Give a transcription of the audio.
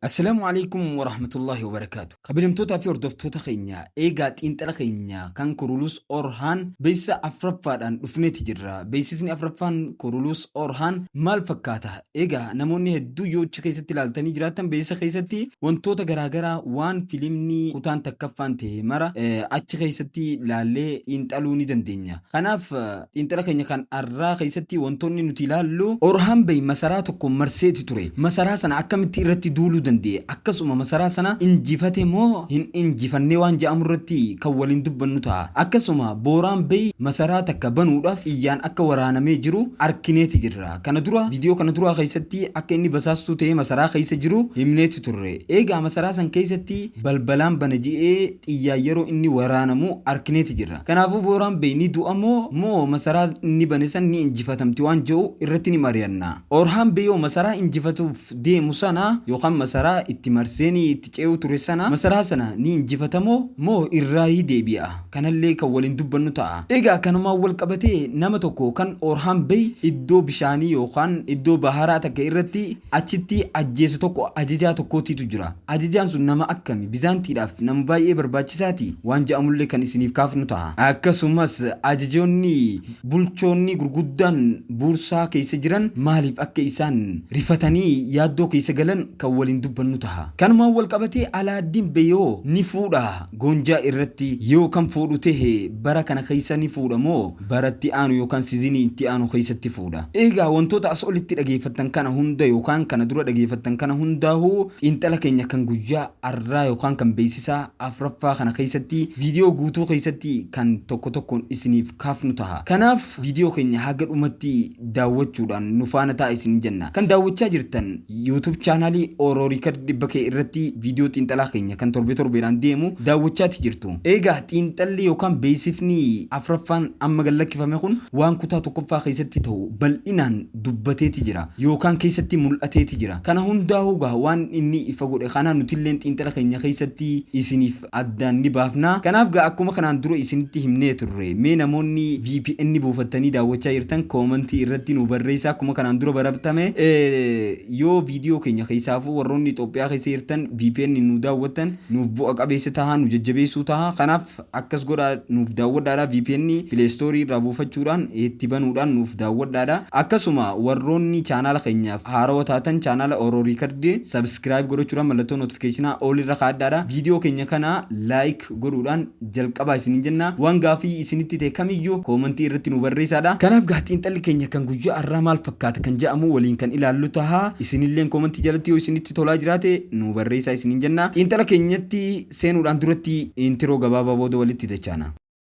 Assalaamu Aleykum Warahmatullaahi Wabarakaatu. Kabajamtootaa fi hordoftoota keenya eegaa xiinxala keenya kan Kurulus Orhaan beeksisa afraffaadhaan dhufneeti jirra. Beeksisni afraffaan Kurulus Orhaan maal fakkaata? Egaa namoonni hedduu yoo achi keessatti ilaaltanii jiraattan beeksisa keessatti wantoota garaagaraa waan filimni kutaan takkaffaan ta'e mara achi keessatti ilaallee xiinxaluu ni dandeenya. Kanaaf xiinxala keenya kan arraa keessatti wantoonni nuti ilaallu Orhaan Bey masaraa tokko marseeti ture. Masaraa sana akkamitti irratti duuluu danda'e? Akkasuma masaraa sana injifate moo hin injifannee waan jedhamu irratti kan waliin dubbannu ta'a. Akkasuma Booraan Bey masaraa takka banuudhaaf xiyyaan akka waraanamee jiru arkineeti jirra. Kana dura viidiyoo kana duraa keessatti akka inni basaastuu ta'ee masaraa keessa jiru himneeti turre. Eegaa masaraa san keessatti balbalaan bana je'ee xiyyaan yeroo inni waraanamu arkineeti jirra. Kanaafuu Booraan Bey ni du'a moo moo masaraa inni bane san ni injifatamti waan je'u irratti ni mari'anna. Orhaan Bey hoo masaraa injifatuuf deemu sana yookaan masaraa itti marseenii itti ce'uu ture sana masaraa sana ni injifata moo moo irraayii deebi'a? Kanallee kan waliin dubbannu ta'a. Egaa kanumaan wal qabatee nama tokko kan Orhaan Bey iddoo bishaanii yookaan iddoo baharaa takka irratti achitti ajjeese tokko ajajaa tokkootiitu jira. Ajajaan sun nama akkami? Bizaantiidhaaf nama baay'ee barbaachisaatii? Waan jedhamullee kan isiniif kaafnu ta'a. Akkasumas ajajoonni bulchoonni gurguddaan Buursaa keessa jiran maaliif akka isaan rifatanii yaaddoo keessa galan kan waliin dubbannu taha. Kanumaan wal qabatee Alaaddiin Beyoo ni fuudhaa? Goonjaa irratti yoo kan fuudhu tahe bara kana keessa ni fuudha moo bara itti aanu yookaan sizinii itti aanu keessatti fuudha? Eegaa wantoota as olitti dhageeffattan kana hunda yookaan kana dura dhageeffattan kana hundaahuu xiinxala keenya kan guyyaa arraa yookaan kan beeksisaa afraffaa kana keessatti viidiyoo guutuu keessatti kan tokko tokkoon isiniif kaafnu taha. Kanaaf viidiyoo keenya haga dhumatti daawwachuudhaan nu faana ta'a isin jenna. Kan daawwachaa jirtan YouTube chaanaalii Oro Record 100K irratti viidiyoo xiinxalaa keenya kan torbee torbeedhaan deemu daawwachaati jirtu. Eegaa xiinxalli yookaan beeksifni afraffaan amma gad lakkifame kun waan kutaa tokkoffaa keessatti ta'u bal'inaan dubbateeti jira yookaan keessatti mul'ateeti jira. Kana hundaahuu gaa waan inni ifa godhe kana nutilleen xiinxala keenya keessatti isiniif addaan ni baafna. Kanaaf gaa akkuma kanaan dura isinitti himnee turre mee namoonni VPN buufattanii daawwachaa jirtan koomantii irratti nu barreessaa akkuma kanaan dura baratame yoo viidiyoo keenya keessaafuu warroonni Itoophiyaa keessa jirtan VPN nu daawwattan nuuf bu'a qabeessa taha nu jajjabeessuu taha kanaaf Akkas godhaa nuuf daawwadhaadha VPN Play Store irraa buufachuudhaan itti banuudhaan nuuf daawwadhaadha. Akkasuma warroonni chaanaala keenyaaf haarawa taatan chaanaala Oro Record subscribe godhachuudhaan mallattoo notification all irra kaa'adhaadha. Viidiyoo keenya kana like godhuudhaan jalqabaa isiniin jenna. Waan gaafii isinitti ta'e kamiyyuu koomantii irratti nu barreessaadha. Kanaaf gaa xiinxalli keenya kan guyyaa har'aa maal fakkaata kan jedhamu waliin kan ilaallu taha. Isinilleen koomantii jalatti yoo isinitti tolaa jiraate nu barreessaa isiniin jenna. Xiinxala keenyatti seenuudhaan duratti intiroo gabaabaa booda walitti dachaana.